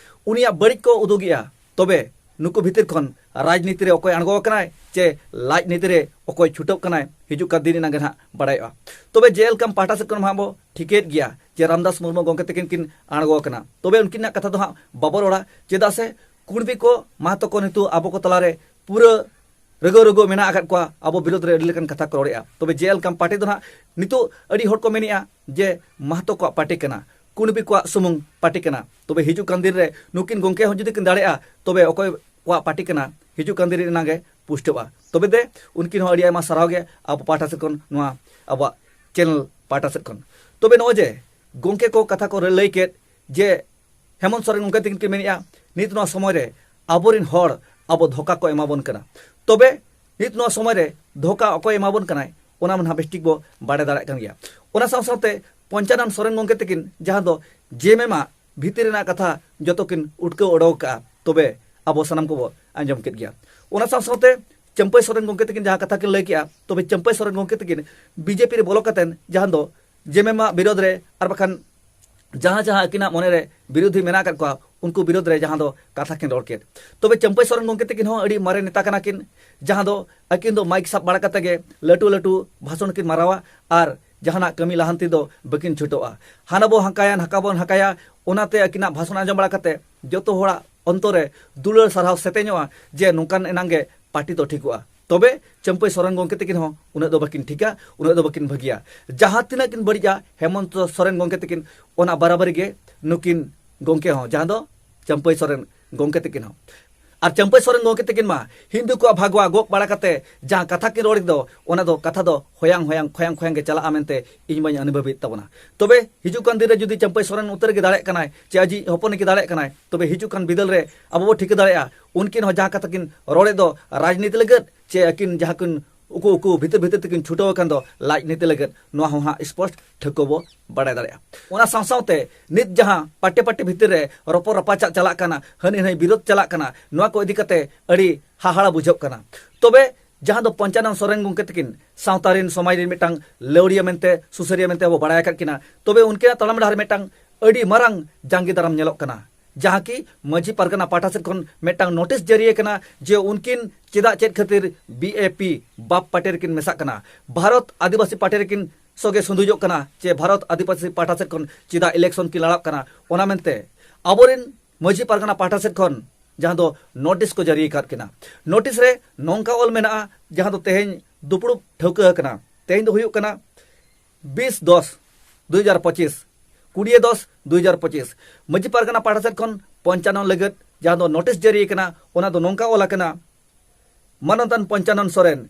ᱩᱱᱤᱭᱟᱜ ᱵᱟᱹᱲᱤᱡ ᱠᱚ ᱩᱫᱩᱜᱮᱜᱼᱟ᱾ ᱛᱚᱵᱮ ᱱᱩᱠᱩ ᱵᱷᱤᱛᱤᱨ ᱠᱷᱚᱱ ᱨᱟᱡᱽᱱᱤᱛᱤ ᱨᱮ ᱚᱠᱚᱭ ᱟᱬᱜᱚ ᱟᱠᱟᱱᱟᱭ ᱪᱮ ᱞᱟᱡᱱᱤᱛᱤ ᱨᱮ ᱚᱠᱚᱭ ᱪᱷᱩᱴᱟᱹᱜ ᱠᱟᱱᱟᱭ, ᱦᱤᱡᱩᱜ ᱠᱟᱱ ᱫᱤᱱ ᱮᱱᱟᱝ ᱜᱮ ᱱᱟᱦᱟᱜ ᱵᱟᱲᱟᱭᱚᱜᱼᱟ᱾ ᱛᱚᱵᱮ ᱡᱮ ᱮᱞ ᱠᱟᱢ ᱯᱟᱦᱴᱟ ᱥᱮᱫ ᱠᱷᱚᱱ ᱢᱟ ᱵᱚ ᱴᱷᱤᱠᱟᱹᱭᱮᱫ ᱜᱮᱭᱟ ᱡᱮ ᱨᱟᱢᱫᱟᱥ ᱢᱩᱨᱢᱩ ᱜᱚᱢᱠᱮ ᱛᱟᱹᱠᱤᱱ ᱠᱤᱱ ᱟᱬᱜᱚ ᱟᱠᱟᱱᱟ᱾ ᱛᱚᱵᱮ ᱩᱱᱠᱤᱱᱟᱜ ᱠᱟᱛᱷᱟ ᱫᱚ ᱦᱟᱸᱜ ᱵᱟᱵᱚ ᱨᱚᱲᱟ, ᱪᱮᱫᱟᱜ ᱥᱮ ᱠᱩᱬᱵᱤ ᱠᱚ ᱢᱟᱦᱟᱛᱚ ᱠᱚ ᱱᱤᱛᱚᱜ ᱟᱵᱚ ᱠᱚ ᱛᱟᱞᱟᱨᱮ ᱯᱩᱨᱟᱹ ᱨᱟᱹᱜᱟᱹ ᱨᱟᱹᱜᱟᱹ ᱢᱮᱱᱟᱜ ᱟᱠᱟᱫ ᱠᱚᱣᱟ, ᱟᱵᱚ ᱵᱤᱨᱳᱫᱷ ᱨᱮ ᱟᱹᱰᱤ ᱞᱮᱠᱟᱱ ᱠᱟᱛᱷᱟ ᱠᱚ ᱨᱚᱲᱮᱫᱼᱟ᱾ ᱛᱚᱵᱮ ᱡᱮ ᱮᱞ ᱠᱟᱢ ᱯᱟᱨᱴᱤ ᱫᱚ ᱱᱟᱦᱟᱜ ᱱᱤᱛᱚᱜ ᱟᱹᱰᱤ ᱦᱚᱲ ᱠᱚ ᱢᱮᱱᱮᱫᱼᱟ ᱡᱮ ᱢᱟᱦᱟᱛᱚ ᱠᱚᱣᱟᱜ ᱯᱟᱨᱴᱤ ᱠᱟᱱᱟ, ᱠᱩᱬᱵᱤ ᱠᱚᱣᱟᱜ ᱥᱩᱢᱩᱝ ᱯᱟᱨᱴᱤ ᱠᱟᱱᱟ᱾ ᱛᱚᱵᱮ ᱦᱤᱡᱩᱜ ᱠᱟᱱ ᱫᱤᱱ ᱨᱮ ᱱᱩᱠᱤᱱ ᱜᱚᱢᱠᱮ ᱦᱚᱸ ᱡᱩᱫᱤ ᱠᱤᱱ ᱫᱟᱲᱮᱭᱟᱜᱼᱟ, ᱛᱚᱵᱮ ᱚᱠᱚᱭ ᱠᱚᱣᱟᱜ ᱯᱟᱨᱴᱤ ᱠᱟᱱᱟ, ᱦᱤᱡᱩᱜ ᱠᱟᱱ ᱫᱤᱱ ᱨᱮ ᱮᱱᱟᱝ ᱜᱮ ᱯᱩᱥᱴᱟᱹᱜᱼᱟ᱾ ᱛᱚᱵᱮ ᱫᱮ ᱩᱱᱠᱤᱱ ᱦᱚᱸ ᱟᱹᱰᱤ ᱟᱭᱢᱟ ᱥᱟᱨᱦᱟᱣ ᱜᱮ ᱟᱵᱚ ᱯᱟᱦᱴᱟ ᱥᱮᱫ ᱠᱷᱚᱱ, ᱱᱚᱣᱟ ᱟᱵᱚᱣᱟᱜ ᱪᱮᱱᱮᱞ ᱯᱟᱦᱴᱟ ᱥᱮᱫ ᱠᱷᱚᱱ᱾ ᱛᱚᱵᱮ ᱱᱚᱜᱼᱚᱭ ᱡᱮ ᱜᱚᱢᱠᱮ ᱠᱚ ᱠᱟᱛᱷᱟ ᱠᱚ ᱞᱟᱹᱭ ᱠᱮᱫ ᱡᱮ ᱦᱮᱢᱚᱱᱛ ᱥᱚᱨᱮᱱ ᱜᱚᱢᱠᱮ ᱛᱤᱠᱤᱱ ᱠᱤᱱ ᱢᱮᱱᱮᱫᱼᱟ, ᱱᱤᱛ ᱱᱚᱣᱟ ᱥᱚᱢᱚᱭ ᱨᱮ ᱟᱵᱚᱨᱮᱱ ᱦᱚᱲ ᱟᱵᱚ ᱫᱷᱳᱠᱟ ᱠᱚ ᱮᱢᱟ ᱵᱚᱱ ᱠᱟᱱᱟ᱾ ᱛᱚᱵᱮ ᱱᱤᱛ ᱱᱚᱣᱟ ᱥᱚᱢᱚᱭ ᱨᱮ ᱫᱷᱳᱠᱟ ᱚᱠᱚᱭ ᱮᱢᱟ ᱵᱚᱱ ᱠᱟᱱᱟᱭ, ᱚᱱᱟ ᱢᱟ ᱱᱟᱦᱟᱜ ᱵᱮᱥᱴᱷᱤᱠ ᱵᱚ ᱵᱟᱲᱟᱭ ᱫᱟᱲᱮᱭᱟᱜ ᱠᱟᱱ ᱜᱮᱭᱟ᱾ ᱚᱱᱟ ᱥᱟᱶ ᱥᱟᱶᱛᱮ ᱯᱚᱧᱪᱟᱱᱚᱱ ᱥᱚᱨᱮᱱ ᱜᱚᱢᱠᱮ ᱛᱤᱠᱤᱱ ᱡᱟᱦᱟᱸ ᱫᱚ ᱡᱮ ᱮᱢ ᱮᱢ ᱟᱜ ᱵᱷᱤᱛᱤᱨ ᱨᱮᱱᱟᱜ ᱠᱟᱛᱷᱟ ᱡᱚᱛᱚ ᱠᱤᱱ ᱩᱴᱠᱟᱹᱣ ᱚᱰᱚᱠ ᱠᱟᱜᱼᱟ, ᱛᱚᱵᱮ ᱟᱵᱚ ᱥᱟᱱᱟᱢ ᱠᱚᱵᱚ ᱟᱸᱡᱚᱢ ᱠᱮᱫ ᱜᱮᱭᱟ᱾ ᱚᱱᱟ ᱥᱟᱶ ᱥᱟᱶᱛᱮ ᱪᱟᱹᱢᱯᱟᱹᱭ ᱥᱚᱨᱮᱱ ᱜᱚᱢᱠᱮ ᱛᱟᱹᱠᱤᱱ ᱡᱟᱦᱟᱸ ᱠᱟᱛᱷᱟ ᱠᱤᱱ ᱞᱟᱹᱭ ᱠᱮᱜᱼᱟ, ᱛᱚᱵᱮ ᱪᱟᱹᱢᱯᱟᱹᱭ ᱥᱚᱨᱮᱱ ᱜᱚᱢᱠᱮ ᱛᱟᱹᱠᱤᱱ ᱵᱤᱡᱮᱯᱤ ᱨᱮ ᱵᱚᱞᱚ ᱠᱟᱛᱮᱱ ᱡᱟᱦᱟᱸ ᱫᱚ ᱡᱮᱢᱮᱢᱟ ᱵᱤᱨᱳᱫᱷ ᱨᱮ ᱟᱨ ᱵᱟᱠᱷᱟᱱ ᱡᱟᱦᱟᱸ ᱡᱟᱦᱟᱸ ᱟᱹᱠᱤᱱᱟᱜ ᱢᱚᱱᱮᱨᱮ ᱵᱤᱨᱳᱫᱷᱤ ᱢᱮᱱᱟᱜ ᱟᱠᱟᱫ ᱠᱚᱣᱟ, ᱩᱱᱠᱩ ᱵᱤᱨᱳᱫᱷ ᱨᱮ ᱡᱟᱦᱟᱸ ᱫᱚ ᱠᱟᱛᱷᱟ ᱠᱤᱱ ᱨᱚᱲ ᱠᱮᱫ᱾ ᱛᱚᱵᱮ ᱪᱟᱹᱢᱯᱟᱹᱭ ᱥᱚᱨᱮᱱ ᱜᱚᱢᱠᱮ ᱛᱟᱹᱠᱤᱱ ᱦᱚᱸ ᱟᱹᱰᱤ ᱢᱟᱨᱮ ᱱᱮᱛᱟ ᱠᱟᱱᱟ ᱠᱤᱱ, ᱡᱟᱦᱟᱸ ᱫᱚ ᱟᱹᱠᱤᱱ ᱫᱚ ᱢᱟᱭᱤᱠ ᱥᱟᱵ ᱵᱟᱲᱟ ᱠᱟᱛᱮ ᱜᱮ ᱞᱟᱹᱴᱩ ᱞᱟᱹᱴᱩ ᱵᱷᱟᱥᱚᱱ ᱠᱤᱱ ᱢᱟᱨᱟᱣᱟ ᱟᱨ ᱡᱟᱦᱟᱱᱟᱜ ᱠᱟᱹᱢᱤ ᱞᱟᱦᱟᱱᱛᱤ ᱫᱚ ᱵᱟᱹᱠᱤᱱ ᱪᱷᱩᱴᱟᱹᱜᱼᱟ᱾ ᱦᱟᱱᱟ ᱵᱚ ᱦᱟᱸᱠᱟᱭᱟ, ᱱᱟᱠᱟ ᱵᱚᱱ ᱦᱟᱸᱠᱟᱭᱟ, ᱚᱱᱟᱛᱮ ᱟᱹᱠᱤᱱᱟᱜ ᱵᱷᱟᱥᱚᱱ ᱟᱸᱡᱚᱢ ᱵᱟᱲᱟ ᱠᱟᱛᱮ ᱡᱚᱛᱚ ᱦᱚᱲᱟᱜ ᱚᱱᱛᱚᱨ ᱨᱮ ᱫᱩᱞᱟᱹᱲ ᱥᱟᱨᱦᱟᱣ ᱥᱮᱛᱮᱧᱚᱜᱼᱟ ᱡᱮ ᱱᱚᱝᱠᱟᱱ ᱮᱱᱟᱝ ᱜᱮ ᱯᱟᱨᱴᱤ ᱫᱚ ᱴᱷᱤᱠᱚᱜᱼᱟ᱾ ᱛᱚᱵᱮ ᱪᱟᱹᱢᱯᱟᱹᱭ ᱥᱚᱨᱮᱱ ᱜᱚᱢᱠᱮ ᱛᱟᱹᱠᱤᱱ ᱦᱚᱸ ᱩᱱᱟᱹᱜ ᱫᱚ ᱵᱟᱹᱠᱤᱱ ᱴᱷᱤᱠᱟ, ᱩᱱᱟᱹᱜ ᱫᱚ ᱵᱟᱹᱠᱤᱱ ᱵᱷᱟᱹᱜᱤᱭᱟ᱾ ᱡᱟᱦᱟᱸ ᱛᱤᱱᱟᱹᱜ ᱠᱤᱱ ᱵᱟᱹᱲᱤᱡᱼᱟ ᱦᱮᱢᱚᱱᱛᱚ ᱥᱚᱨᱮᱱ ᱜᱚᱢᱠᱮ ᱛᱟᱹᱠᱤᱱ, ᱚᱱᱟ ᱵᱟᱨᱟᱵᱟᱨᱤ ᱜᱮ ᱱᱩᱠᱤᱱ ᱜᱚᱢᱠᱮ ᱦᱚᱸ, ᱡᱟᱦᱟᱸ ᱫᱚ ᱪᱟᱹᱢᱯᱟᱹᱭ ᱥᱚᱨᱮᱱ ᱜᱚᱢᱠᱮ ᱛᱟᱹᱠᱤᱱ ᱦᱚᱸ᱾ ᱟᱨ ᱪᱟᱹᱢᱯᱟᱹᱭ ᱥᱚᱨᱮᱱ ᱜᱚᱢᱠᱮ ᱛᱟᱹᱠᱤᱱ ᱢᱟ ᱦᱤᱱᱫᱩ ᱠᱚᱣᱟᱜ ᱵᱷᱟᱜᱽᱣᱟ ᱜᱚᱜ ᱵᱟᱲᱟ ᱠᱟᱛᱮ ᱡᱟᱦᱟᱸ ᱠᱟᱛᱷᱟ ᱠᱤᱱ ᱨᱚᱲ ᱫᱚ, ᱚᱱᱟ ᱫᱚ ᱠᱟᱛᱷᱟ ᱫᱚ ᱦᱚᱭᱟᱝ ᱦᱚᱭᱟᱝ ᱠᱷᱚᱭᱟᱝ ᱠᱷᱚᱭᱟᱝ ᱜᱮ ᱪᱟᱞᱟᱜᱼᱟ ᱢᱮᱱᱛᱮ ᱤᱧ ᱢᱟᱧ ᱚᱱᱩᱵᱷᱚᱵᱮᱫ ᱛᱟᱵᱚᱱᱟ᱾ ᱛᱚᱵᱮ ᱦᱤᱡᱩᱜ ᱠᱟᱱ ᱫᱤᱱ ᱨᱮ ᱡᱩᱫᱤ ᱪᱟᱹᱢᱯᱟᱹᱭ ᱥᱚᱨᱮᱱ ᱩᱛᱟᱹᱨ ᱜᱮ ᱫᱟᱲᱮᱭᱟᱜ ᱠᱟᱱᱟᱭ, ᱪᱮ ᱟᱡᱤᱡ ᱦᱚᱯᱚᱱ ᱜᱮ ᱫᱟᱲᱮᱭᱟᱜ ᱠᱟᱱᱟᱭ, ᱛᱚᱵᱮ ᱦᱤᱡᱩᱜ ᱠᱟᱱ ᱵᱤᱫᱟᱹᱞ ᱨᱮ ᱟᱵᱚ ᱵᱚ ᱴᱷᱤᱠᱟᱹ ᱫᱟᱲᱮᱭᱟᱜᱼᱟ ᱩᱱᱠᱤᱱ ᱦᱚᱸ ᱡᱟᱦᱟᱸ ᱠᱟᱛᱷᱟ ᱠᱤᱱ ᱨᱚᱲᱮᱫ ᱫᱚ ᱨᱟᱡᱽᱱᱤᱛᱤ ᱞᱟᱹᱜᱤᱫ, ᱪᱮ ᱟᱹᱠᱤᱱ ᱡᱟᱦᱟᱸ ᱠᱤᱱ ᱩᱠᱩ ᱩᱠᱩ ᱵᱷᱤᱛᱤᱨ ᱵᱷᱤᱛᱤᱨ ᱛᱮᱠᱤᱱ ᱪᱷᱩᱴᱟᱹᱣ ᱟᱠᱟᱱ ᱫᱚ ᱞᱟᱡ ᱱᱤᱛᱤ ᱞᱟᱹᱜᱤᱫ, ᱱᱚᱣᱟ ᱦᱚᱸ ᱦᱟᱸᱜ ᱥᱯᱚᱥᱴ ᱴᱷᱟᱹᱣᱠᱟᱹ ᱵᱚ ᱵᱟᱲᱟᱭ ᱫᱟᱲᱮᱭᱟᱜᱼᱟ᱾ ᱚᱱᱟ ᱥᱟᱶ ᱥᱟᱶᱛᱮ ᱱᱤᱛ ᱡᱟᱦᱟᱸ ᱯᱟᱴᱮ ᱯᱟᱴᱮ ᱵᱷᱤᱛᱤᱨ ᱨᱮ ᱨᱚᱯᱚᱲ ᱨᱟᱯᱟᱪᱟᱜ ᱪᱟᱞᱟᱜ ᱠᱟᱱᱟ, ᱦᱟᱹᱱᱤ ᱦᱟᱹᱱᱤ ᱵᱤᱨᱳᱫ ᱪᱟᱞᱟᱜ ᱠᱟᱱᱟ, ᱱᱚᱣᱟ ᱠᱚ ᱤᱫᱤ ᱠᱟᱛᱮ ᱟᱹᱰᱤ ᱦᱟᱦᱟᱲᱟ ᱵᱩᱡᱷᱟᱹᱜ ᱠᱟᱱᱟ᱾ ᱛᱚᱵᱮ ᱡᱟᱦᱟᱸ ᱫᱚ ᱯᱚᱧᱪᱟᱱᱚᱱ ᱥᱚᱨᱮᱱ ᱜᱚᱢᱠᱮ ᱛᱟᱹᱠᱤᱱ ᱥᱟᱶᱛᱟ ᱨᱮᱱ, ᱥᱚᱢᱟᱡᱽ ᱨᱮᱱ ᱢᱤᱫᱴᱟᱝ ᱞᱟᱹᱣᱲᱤᱭᱟᱹ ᱢᱮᱱᱛᱮ, ᱥᱩᱥᱟᱹᱨᱤᱭᱟᱹ ᱢᱮᱱᱛᱮ ᱟᱵᱚ ᱵᱟᱲᱟᱭ ᱟᱠᱟᱫ ᱠᱤᱱᱟ, ᱛᱚᱵᱮ ᱩᱱᱠᱤᱱᱟᱜ ᱛᱟᱲᱟᱢ ᱰᱟᱦᱟᱨ ᱨᱮ ᱢᱤᱫᱴᱟᱝ ᱟᱹᱰᱤ ᱢᱟᱨᱟᱝ ᱡᱟᱸᱜᱮ ᱫᱟᱨᱟᱢ ᱧᱮᱞᱚᱜ ᱠᱟᱱᱟ, ᱡᱟᱦᱟᱸ ᱠᱤ ᱢᱟᱹᱡᱷᱤ ᱯᱟᱨᱜᱟᱱᱟ ᱯᱟᱦᱴᱟ ᱥᱮᱫ ᱠᱷᱚᱱ ᱢᱤᱫᱴᱟᱝ ᱱᱳᱴᱤᱥ ᱡᱟᱹᱨᱤ ᱟᱠᱟᱱᱟ ᱡᱮ ᱩᱱᱠᱤᱱ ᱪᱮᱫᱟᱜ ᱪᱮᱫ ᱠᱷᱟᱹᱛᱤᱨ B A P Baap party ᱨᱮᱠᱤᱱ ᱢᱮᱥᱟᱜ ᱠᱟᱱᱟ, ᱵᱷᱟᱨᱚᱛ ᱟᱹᱫᱤᱵᱟᱹᱥᱤ ᱯᱟᱨᱴᱤ ᱨᱮᱠᱤᱱ ᱥᱚᱸᱜᱮ ᱥᱩᱸᱫᱩᱡᱚᱜ ᱠᱟᱱᱟ, ᱪᱮ ᱵᱷᱟᱨᱚᱛ ᱟᱹᱫᱤᱵᱟᱹᱥᱤ ᱯᱟᱦᱴᱟ ᱥᱮᱫ ᱠᱷᱚᱱ ᱪᱮᱫᱟᱜ ᱤᱞᱮᱠᱥᱚᱱ ᱠᱤᱱ ᱞᱟᱲᱟᱜ ᱠᱟᱱᱟ, ᱚᱱᱟ ᱢᱮᱱᱛᱮ ᱟᱵᱚᱨᱮᱱ ᱢᱟᱹᱡᱷᱤ ᱯᱟᱨᱜᱟᱱᱟ ᱯᱟᱦᱴᱟ ᱥᱮᱫ ᱠᱷᱚᱱ ᱡᱟᱦᱟᱸ ᱫᱚ ᱱᱳᱴᱤᱥ ᱠᱚ ᱡᱟᱹᱨᱤ ᱟᱠᱟᱫ ᱠᱤᱱᱟ᱾ ᱱᱳᱴᱤᱥ ᱨᱮ ᱱᱚᱝᱠᱟ ᱚᱞ ᱢᱮᱱᱟᱜᱼᱟ, ᱡᱟᱦᱟᱸ ᱫᱚ ᱛᱮᱦᱮᱧ ᱫᱩᱯᱲᱩᱵ ᱴᱷᱟᱹᱣᱠᱟᱹ ᱟᱠᱟᱱᱟ, ᱛᱮᱦᱮᱧ ᱫᱚ ᱦᱩᱭᱩᱜ ᱠᱟᱱᱟ ᱵᱤᱥ ᱫᱚᱥ ᱫᱩ ᱦᱟᱡᱟᱨ ᱯᱚᱸᱪᱤᱥ, ᱠᱩᱲᱤᱭᱟᱹ ᱫᱚᱥ ᱫᱩ ᱦᱟᱡᱟᱨ ᱯᱚᱸᱪᱤᱥ, ᱢᱟᱹᱡᱷᱤ ᱯᱟᱨᱜᱟᱱᱟ ᱯᱟᱦᱴᱟ ᱥᱮᱫ ᱠᱷᱚᱱ ᱯᱚᱧᱪᱟᱱᱚᱱ ᱞᱟᱹᱜᱤᱫ ᱡᱟᱦᱟᱸ ᱫᱚ ᱱᱳᱴᱤᱥ ᱡᱟᱹᱨᱤ ᱟᱠᱟᱱᱟ, ᱚᱱᱟ ᱫᱚ ᱱᱚᱝᱠᱟ ᱚᱞ ᱟᱠᱟᱱᱟ, ᱢᱟᱱᱚᱛᱟᱱ ᱯᱚᱧᱪᱟᱱᱚᱱ ᱥᱚᱨᱮᱱ,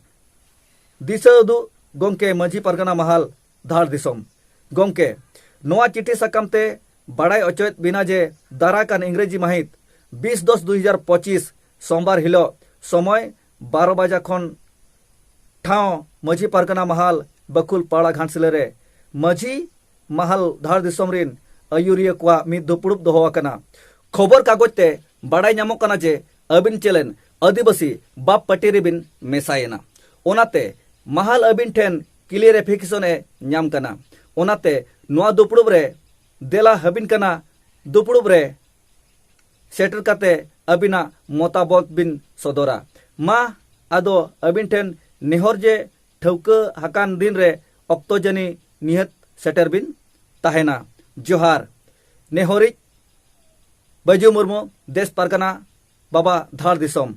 ᱫᱤᱥᱟᱹ ᱩᱫᱩᱜ ᱜᱚᱢᱠᱮ ᱢᱟᱹᱡᱷᱤ ᱯᱟᱨᱜᱟᱱᱟ ᱢᱟᱦᱟᱞ ᱫᱷᱟᱲ ᱫᱤᱥᱚᱢ᱾ ᱜᱚᱢᱠᱮ, ᱱᱚᱣᱟ ᱪᱤᱴᱷᱤ ᱥᱟᱠᱟᱢ ᱛᱮ ᱵᱟᱲᱟᱭ ᱚᱪᱚᱭᱮᱫ ᱵᱤᱱᱟ ᱡᱮ ᱫᱟᱨᱟ ᱠᱟᱱ ᱤᱝᱨᱮᱡᱤ ᱢᱟᱹᱦᱤᱛ ᱵᱤᱥ ᱫᱚᱥ ᱫᱩ ᱦᱟᱡᱟᱨ ᱯᱚᱸᱪᱤᱥ ᱥᱳᱢᱵᱟᱨ ᱦᱤᱞᱳᱜ ᱥᱚᱢᱚᱭ ᱵᱟᱨᱚ ᱵᱟᱡᱟ ᱠᱷᱚᱱ ᱴᱷᱟᱶ ᱢᱟᱹᱡᱷᱤ ᱯᱟᱨᱜᱟᱱᱟ ᱢᱟᱦᱟᱞ ᱵᱟᱹᱠᱷᱩᱞ ᱯᱟᱲᱟ ᱜᱷᱟᱴᱥᱤᱞᱟᱹ ᱨᱮ ᱢᱟᱹᱡᱷᱤ ᱢᱟᱦᱟᱞ ᱫᱷᱟᱲ ᱫᱤᱥᱚᱢ ᱨᱤᱱ ᱟᱹᱭᱩᱨᱤᱭᱟᱹ ᱠᱚᱣᱟᱜ ᱢᱤᱫ ᱫᱩᱯᱲᱩᱵ ᱫᱚᱦᱚ ᱟᱠᱟᱱᱟ᱾ ᱠᱷᱚᱵᱚᱨ ᱠᱟᱜᱚᱡᱽ ᱛᱮ ᱵᱟᱲᱟᱭ ᱧᱟᱢᱚᱜ ᱠᱟᱱᱟ ᱡᱮ ᱟᱹᱵᱤᱱ ᱪᱮᱞᱮᱱ ᱟᱹᱫᱤᱵᱟᱹᱥᱤ ᱵᱟᱯ ᱯᱟᱹᱴᱤ ᱨᱮᱵᱤᱱ ᱢᱮᱥᱟᱭᱮᱱᱟ᱾ ᱚᱱᱟᱛᱮ ᱢᱟᱦᱟᱞ ᱟᱹᱵᱤᱱ ᱴᱷᱮᱱ ᱠᱞᱤᱭᱟᱨᱤᱯᱷᱤᱠᱮᱥᱚᱱ ᱮ ᱧᱟᱢ ᱠᱟᱱᱟ᱾ ᱚᱱᱟᱛᱮ ᱱᱚᱣᱟ ᱫᱩᱯᱲᱩᱵ ᱨᱮ ᱫᱮᱞᱟ ᱦᱟᱹᱵᱤᱱ ᱠᱟᱱᱟ, ᱫᱩᱯᱲᱩᱵ ᱨᱮ ᱥᱮᱴᱮᱨ ᱠᱟᱛᱮ ᱟᱹᱵᱤᱱᱟᱜ ᱢᱚᱛᱟᱢᱚᱛ ᱵᱤᱱ ᱥᱚᱫᱚᱨᱟ᱾ ᱢᱟ ᱟᱫᱚ ᱟᱹᱵᱤᱱ ᱴᱷᱮᱱ ᱱᱮᱦᱚᱨ ᱡᱮ ᱴᱷᱟᱹᱣᱠᱟᱹ ᱟᱠᱟᱱ ᱫᱤᱱ ᱨᱮ ᱚᱠᱛᱚ ᱡᱟᱹᱱᱤ ᱱᱤᱦᱟᱹᱛ ᱥᱮᱴᱮᱨ ᱵᱤᱱ ᱛᱟᱦᱮᱱᱟ᱾ ᱡᱚᱦᱟᱨ᱾ ᱱᱮᱦᱚᱨᱤᱡ ᱵᱟᱹᱡᱩ ᱢᱩᱨᱢᱩ, ᱫᱮᱥ ᱯᱟᱨᱜᱟᱱᱟ ᱵᱟᱵᱟ, ᱫᱷᱟᱲ ᱫᱤᱥᱚᱢ᱾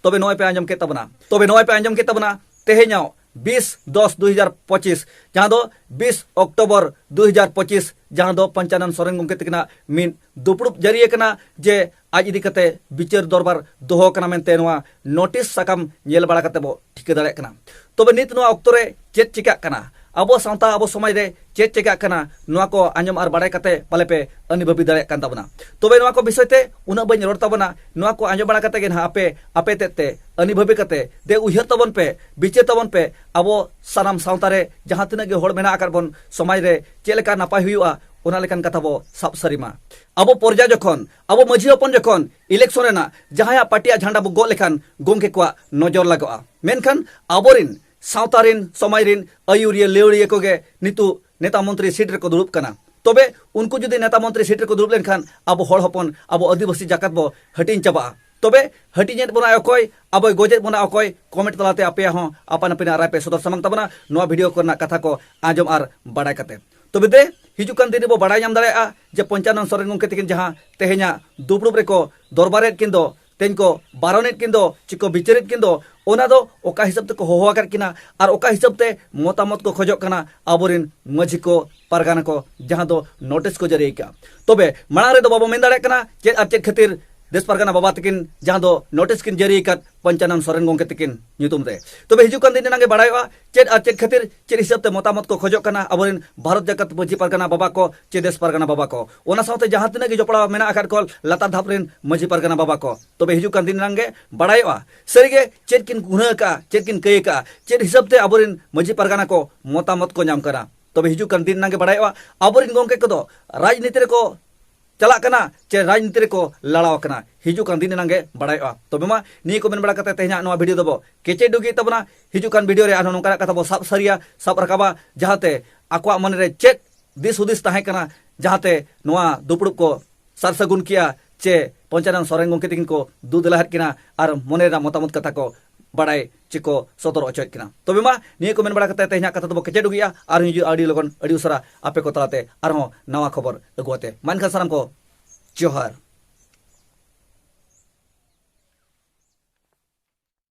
ᱛᱚᱵᱮ ᱱᱚᱜᱼᱚᱭ ᱯᱮ ᱟᱸᱡᱚᱢ ᱠᱮᱫ ᱛᱟᱵᱚᱱᱟ, ᱛᱚᱵᱮ ᱱᱚᱜᱼᱚᱭ ᱯᱮ ᱟᱸᱡᱚᱢ ᱠᱮᱫ ᱛᱟᱵᱚᱱᱟ, ᱛᱮᱦᱮᱧᱟᱜ ᱵᱤᱥ ᱫᱚᱥ ᱫᱩ ᱦᱟᱡᱟᱨ ᱯᱚᱸᱪᱤᱥ, ᱡᱟᱦᱟᱸ ᱫᱚ ᱵᱤᱥ ᱚᱠᱴᱳᱵᱚᱨ ᱫᱩ ᱦᱟᱡᱟᱨ ᱯᱚᱸᱪᱤᱥ, ᱡᱟᱦᱟᱸ ᱫᱚ ᱯᱚᱧᱪᱟᱱᱚᱱ ᱥᱚᱨᱮᱱ ᱜᱚᱢᱠᱮ ᱛᱟᱹᱠᱤᱱᱟᱜ ᱢᱤᱫ ᱫᱩᱯᱲᱩᱵ ᱡᱟᱹᱨᱤ ᱟᱠᱟᱱᱟ ᱡᱮ ᱟᱡ ᱤᱫᱤ ᱠᱟᱛᱮ ᱵᱤᱪᱟᱹᱨ ᱫᱚᱨᱵᱟᱨ ᱫᱚᱦᱚ ᱟᱠᱟᱱᱟ ᱢᱮᱱᱛᱮ ᱱᱚᱣᱟ ᱱᱳᱴᱤᱥ ᱥᱟᱠᱟᱢ ᱧᱮᱞ ᱵᱟᱲᱟ ᱠᱟᱛᱮ ᱵᱚ ᱴᱷᱤᱠᱟᱹ ᱫᱟᱲᱮᱭᱟᱜ ᱠᱟᱱᱟ᱾ ᱛᱚᱵᱮ ᱱᱤᱛ ᱱᱚᱣᱟ ᱚᱠᱛᱚ ᱨᱮ ᱪᱮᱫ ᱪᱤᱠᱟᱹᱜ ᱠᱟᱱᱟ, ᱟᱵᱚ ᱥᱟᱶᱛᱟ, ᱟᱵᱚ ᱥᱚᱢᱟᱡᱽ ᱨᱮ ᱪᱮᱫ ᱪᱤᱠᱟᱹᱜ ᱠᱟᱱᱟ, ᱱᱚᱣᱟ ᱠᱚ ᱟᱸᱡᱚᱢ ᱟᱨ ᱵᱟᱲᱟᱭ ᱠᱟᱛᱮ ᱯᱟᱞᱮ ᱯᱮ ᱟᱹᱱᱤᱵᱷᱟᱹᱵᱤ ᱫᱟᱲᱮᱭᱟᱜ ᱠᱟᱱ ᱛᱟᱵᱚᱱᱟ᱾ ᱛᱚᱵᱮ ᱱᱚᱣᱟ ᱠᱚ ᱵᱤᱥᱚᱭ ᱛᱮ ᱩᱱᱟᱹᱜ ᱵᱟᱹᱧ ᱨᱚᱲ ᱛᱟᱵᱚᱱᱟ, ᱱᱚᱣᱟ ᱠᱚ ᱟᱸᱡᱚᱢ ᱵᱟᱲᱟ ᱠᱟᱛᱮ ᱜᱮ ᱱᱟᱦᱟᱜ ᱟᱯᱮ, ᱟᱯᱮ ᱛᱮᱫ ᱛᱮ ᱟᱹᱱᱤᱵᱷᱟᱹᱵᱤ ᱠᱟᱛᱮ ᱫᱮ ᱩᱭᱦᱟᱹᱨ ᱛᱟᱵᱚᱱ ᱯᱮ, ᱵᱤᱪᱟᱹᱨ ᱛᱟᱵᱚᱱ ᱯᱮ, ᱟᱵᱚ ᱥᱟᱱᱟᱢ ᱥᱟᱶᱛᱟ ᱨᱮ ᱡᱟᱦᱟᱸ ᱛᱤᱱᱟᱹᱜ ᱜᱮ ᱦᱚᱲ ᱢᱮᱱᱟᱜ ᱟᱠᱟᱫ ᱵᱚᱱ, ᱥᱚᱢᱟᱡᱽ ᱨᱮ ᱪᱮᱫ ᱞᱮᱠᱟ ᱱᱟᱯᱟᱭ ᱦᱩᱭᱩᱜᱼᱟ, ᱚᱱᱟ ᱞᱮᱠᱟᱱ ᱠᱟᱛᱷᱟ ᱵᱚ ᱥᱟᱵ ᱥᱟᱹᱨᱤ ᱢᱟ᱾ ᱟᱵᱚ ᱯᱚᱨᱡᱟ ᱡᱚᱠᱷᱚᱱ, ᱟᱵᱚ ᱢᱟᱹᱡᱷᱤ ᱦᱚᱯᱚᱱ ᱡᱚᱠᱷᱚᱱ ᱤᱞᱮᱠᱥᱚᱱ ᱨᱮᱱᱟᱜ ᱡᱟᱦᱟᱸᱭᱟᱜ ᱯᱟᱨᱴᱤᱭᱟᱜ ᱡᱷᱟᱱᱰᱟ ᱵᱚ ᱜᱚᱜ ᱞᱮᱠᱷᱟᱱ ᱜᱚᱢᱠᱮ ᱠᱚᱣᱟᱜ ᱱᱚᱡᱚᱨ ᱞᱟᱜᱟᱜᱼᱟ, ᱢᱮᱱᱠᱷᱟᱱ ᱟᱵᱚᱨᱤᱱ ᱥᱟᱶᱛᱟ ᱨᱤᱱ, ᱥᱚᱢᱟᱡᱽ ᱨᱤᱱ ᱟᱹᱭᱩᱨᱤᱭᱟᱹ ᱞᱟᱹᱣᱲᱤᱭᱟᱹ ᱠᱚᱜᱮ ᱱᱤᱛᱚᱜ ᱱᱮᱛᱟ ᱢᱚᱱᱛᱨᱤ ᱥᱤᱴ ᱨᱮᱠᱚ ᱫᱩᱲᱩᱵ ᱠᱟᱱᱟ᱾ ᱛᱚᱵᱮ ᱩᱱᱠᱩ ᱡᱩᱫᱤ ᱱᱮᱛᱟ ᱢᱚᱱᱛᱨᱤ ᱥᱤᱴ ᱨᱮᱠᱚ ᱫᱩᱲᱩᱵ ᱞᱮᱱᱠᱷᱟᱱ ᱟᱵᱚ ᱦᱚᱲ ᱦᱚᱯᱚᱱ, ᱟᱵᱚ ᱟᱹᱫᱤᱵᱟᱹᱥᱤ ᱡᱟᱠᱟᱛ ᱵᱚ ᱦᱟᱹᱴᱤᱧ ᱪᱟᱵᱟᱜᱼᱟ᱾ ᱛᱚᱵᱮ ᱦᱟᱹᱴᱤᱧᱮᱫ ᱵᱚᱱᱟᱭ ᱚᱠᱚᱭ, ᱟᱵᱚᱭ ᱜᱚᱡᱮᱫ ᱵᱚᱱᱟ ᱚᱠᱚᱭ, ᱠᱚᱢᱮᱱᱴ ᱛᱟᱞᱟᱛᱮ ᱟᱯᱮᱭᱟᱜ ᱦᱚᱸ ᱟᱯᱟᱱ ᱟᱹᱯᱤᱱᱟᱜ ᱨᱟᱭ ᱯᱮ ᱥᱚᱫᱚᱨ ᱥᱟᱢᱟᱝ ᱛᱟᱵᱚᱱᱟ, ᱱᱚᱣᱟ ᱵᱷᱤᱰᱤᱭᱳ ᱠᱚᱨᱮᱱᱟᱜ ᱠᱟᱛᱷᱟ ᱠᱚ ᱟᱸᱡᱚᱢ ᱟᱨ ᱵᱟᱲᱟᱭ ᱠᱟᱛᱮ᱾ ᱛᱚᱵᱮ ᱫᱮ, ᱦᱤᱡᱩᱜ ᱠᱟᱱ ᱫᱤᱱ ᱨᱮᱵᱚ ᱵᱟᱲᱟᱭ ᱧᱟᱢ ᱫᱟᱲᱮᱭᱟᱜᱼᱟ ᱡᱮ ᱯᱚᱧᱪᱟᱱᱚᱱ ᱥᱚᱨᱮᱱ ᱜᱚᱢᱠᱮ ᱛᱟᱹᱠᱤᱱ ᱡᱟᱦᱟᱸ ᱛᱮᱦᱮᱧᱟᱜ ᱫᱩᱯᱲᱩᱵ ᱨᱮᱠᱚ ᱫᱚᱨᱵᱟᱨᱮᱫ ᱠᱤᱱ ᱫᱚ, ᱛᱮᱦᱮᱧ ᱠᱚ ᱵᱟᱨᱚᱱᱮᱫ ᱠᱤᱱ ᱫᱚ, ᱪᱮ ᱠᱚ ᱵᱤᱪᱟᱹᱨᱮᱫ ᱠᱤᱱ ᱫᱚ, ᱚᱱᱟ ᱫᱚ ᱚᱠᱟ ᱦᱤᱥᱟᱹᱵ ᱛᱮᱠᱚ ᱦᱚᱦᱚ ᱟᱠᱟᱫ ᱠᱤᱱᱟ ᱟᱨ ᱚᱠᱟ ᱦᱤᱥᱟᱹᱵ ᱛᱮ ᱢᱚᱛᱟᱢᱚᱛ ᱠᱚ ᱠᱷᱚᱡᱚᱜ ᱠᱟᱱᱟ ᱟᱵᱚᱨᱮᱱ ᱢᱟᱹᱡᱷᱤ ᱠᱚ, ᱯᱟᱨᱜᱟᱱᱟ ᱠᱚ, ᱡᱟᱦᱟᱸ ᱫᱚ ᱱᱳᱴᱤᱥ ᱠᱚ ᱡᱟᱹᱨᱤ ᱟᱠᱟᱫᱼᱟ᱾ ᱛᱚᱵᱮ ᱢᱟᱲᱟᱝ ᱨᱮᱫᱚ ᱵᱟᱵᱚ ᱢᱮᱱ ᱫᱟᱲᱮᱭᱟᱜ ᱠᱟᱱᱟ ᱪᱮᱫ ᱟᱨ ᱪᱮᱫ ᱠᱷᱟᱹᱛᱤᱨ ᱫᱮᱥ ᱯᱟᱨᱜᱟᱱᱟ ᱵᱟᱵᱟ ᱛᱟᱹᱠᱤᱱ ᱡᱟᱦᱟᱸ ᱫᱚ ᱱᱳᱴᱤᱥ ᱠᱤᱱ ᱡᱟᱹᱨᱤ ᱟᱠᱟᱫ ᱯᱚᱧᱪᱟᱱᱚᱱ ᱥᱚᱨᱮᱱ ᱜᱚᱢᱠᱮ ᱛᱟᱹᱠᱤᱱ ᱧᱩᱛᱩᱢ ᱨᱮ᱾ ᱛᱚᱵᱮ ᱦᱤᱡᱩᱜ ᱠᱟᱱ ᱫᱤᱱ ᱨᱮᱱᱟᱜ ᱜᱮ ᱵᱟᱲᱟᱭᱚᱜᱼᱟ ᱪᱮᱫ ᱟᱨ ᱪᱮᱫ ᱠᱷᱟᱹᱛᱤᱨ, ᱪᱮᱫ ᱦᱤᱥᱟᱹᱵ ᱛᱮ ᱢᱚᱛᱟᱢᱚᱛ ᱠᱚ ᱠᱷᱚᱡᱚᱜ ᱠᱟᱱᱟ ᱟᱵᱚᱨᱮᱱ ᱵᱷᱟᱨᱚᱛ ᱡᱟᱠᱟᱛ ᱢᱟᱹᱡᱷᱤ ᱯᱟᱨᱜᱟᱱᱟ ᱵᱟᱵᱟ ᱠᱚ ᱪᱮ ᱫᱮᱥ ᱯᱟᱨᱜᱟᱱᱟ ᱵᱟᱵᱟ ᱠᱚ᱾ ᱚᱱᱟ ᱥᱟᱶᱛᱮ ᱡᱟᱦᱟᱸ ᱛᱤᱱᱟᱹᱜ ᱜᱮ ᱡᱚᱯᱲᱟᱣ ᱢᱮᱱᱟᱜ ᱟᱠᱟᱫ ᱠᱚ ᱞᱟᱛᱟᱨ ᱫᱷᱟᱯ ᱨᱮᱱ ᱢᱟᱹᱡᱷᱤ ᱯᱟᱨᱜᱟᱱᱟ ᱵᱟᱵᱟ ᱠᱚ᱾ ᱛᱚᱵᱮ ᱦᱤᱡᱩᱜ ᱠᱟᱱ ᱫᱤᱱ ᱨᱮᱱᱟᱜ ᱜᱮ ᱵᱟᱲᱟᱭᱚᱜᱼᱟ ᱥᱟᱹᱨᱤᱜᱮ ᱪᱮᱫ ᱠᱤᱱ ᱜᱩᱱᱟᱹ ᱟᱠᱟᱫᱼᱟ, ᱪᱮᱫ ᱠᱤᱱ ᱠᱟᱹᱭ ᱟᱠᱟᱫᱼᱟ, ᱪᱮᱫ ᱦᱤᱥᱟᱹᱵ ᱛᱮ ᱟᱵᱚᱨᱮᱱ ᱢᱟᱹᱡᱷᱤ ᱯᱟᱨᱜᱟᱱᱟ ᱠᱚ ᱢᱚᱛᱟᱢᱚᱛ ᱠᱚ ᱧᱟᱢ ᱠᱟᱱᱟ᱾ ᱛᱚᱵᱮ ᱦᱤᱡᱩᱜ ᱠᱟᱱ ᱫᱤᱱ ᱨᱮᱱᱟᱜ ᱜᱮ ᱵᱟᱲᱟᱭᱚᱜᱼᱟ ᱟᱵᱚᱨᱮᱱ ᱜᱚᱢᱠᱮ ᱠᱚᱫᱚ ᱨᱟᱡᱽᱱᱤᱛᱤ ᱨᱮᱠᱚ ᱪᱟᱞᱟᱜ ᱠᱟᱱᱟ ᱪᱮ ᱨᱟᱡᱽᱱᱤᱛᱤ ᱨᱮᱠᱚ ᱞᱟᱲᱟᱣ ᱟᱠᱟᱱᱟ, ᱦᱤᱡᱩᱜ ᱠᱟᱱ ᱫᱤᱱ ᱮᱱᱟᱝ ᱜᱮ ᱵᱟᱲᱟᱭᱚᱜᱼᱟ᱾ ᱛᱚᱵᱮ ᱢᱟ, ᱱᱤᱭᱟᱹ ᱠᱚ ᱢᱮᱱ ᱵᱟᱲᱟ ᱠᱟᱛᱮ ᱛᱮᱦᱮᱧᱟᱜ ᱱᱚᱣᱟ ᱵᱷᱤᱰᱤᱭᱳ ᱫᱚᱵᱚ ᱠᱮᱪᱮᱫ ᱰᱩᱜᱤᱭᱮᱫ ᱛᱟᱵᱚᱱᱟ᱾ ᱦᱤᱡᱩᱜ ᱠᱟᱱ ᱵᱷᱤᱰᱤᱭᱳ ᱨᱮ ᱟᱨᱦᱚᱸ ᱱᱚᱝᱠᱟᱱᱟᱜ ᱠᱟᱛᱷᱟ ᱵᱚ ᱥᱟᱵ ᱥᱟᱹᱨᱤᱭᱟ, ᱥᱟᱵ ᱨᱟᱠᱟᱵᱟ, ᱡᱟᱦᱟᱸᱛᱮ ᱟᱠᱚᱣᱟᱜ ᱢᱚᱱᱮᱨᱮ ᱪᱮᱫ ᱫᱤᱥ ᱦᱩᱫᱤᱥ ᱛᱟᱦᱮᱸ ᱠᱟᱱᱟ, ᱡᱟᱦᱟᱸᱛᱮ ᱱᱚᱣᱟ ᱫᱩᱯᱲᱩᱵ ᱠᱚ ᱥᱟᱨ ᱥᱟᱹᱜᱩᱱ ᱠᱮᱭᱟ ᱪᱮ ᱯᱚᱧᱪᱟᱱᱚᱱ ᱥᱚᱨᱮᱱ ᱜᱚᱢᱠᱮ ᱛᱟᱹᱠᱤᱱ ᱠᱚ ᱫᱩ ᱫᱮᱞᱟ ᱦᱮᱡ ᱠᱤᱱᱟ ᱟᱨ ᱢᱚᱱᱮ ᱨᱮᱱᱟᱜ ᱢᱚᱛᱟᱢᱚᱛ ᱠᱟᱛᱷᱟ ᱠᱚ ᱵᱟᱲᱟᱭ ᱪᱮ ᱠᱚ ᱥᱚᱫᱚᱨ ᱦᱚᱪᱚᱭᱮᱫ ᱠᱤᱱᱟ᱾ ᱛᱚᱵᱮ ᱢᱟ, ᱱᱤᱭᱟᱹ ᱠᱚ ᱢᱮᱱ ᱵᱟᱲᱟ ᱠᱟᱛᱮ ᱛᱮᱦᱮᱧᱟᱜ ᱠᱟᱛᱷᱟ ᱫᱚᱵᱚ ᱠᱮᱪᱮᱫ ᱰᱩᱜᱤᱭᱟ ᱟᱨ ᱦᱤᱡᱩᱜ ᱟᱹᱰᱤ ᱞᱚᱜᱚᱱ, ᱟᱹᱰᱤ ᱩᱥᱟᱹᱨᱟ ᱟᱯᱮ ᱠᱚ ᱛᱟᱞᱟᱛᱮ ᱟᱨᱦᱚᱸ ᱱᱟᱣᱟ ᱠᱷᱚᱵᱚᱨ ᱟᱹᱜᱩ ᱟᱛᱮ᱾ ᱢᱟ ᱮᱱᱠᱷᱟᱱ ᱥᱟᱱᱟᱢ ᱠᱚ ᱡᱚᱦᱟᱨ᱾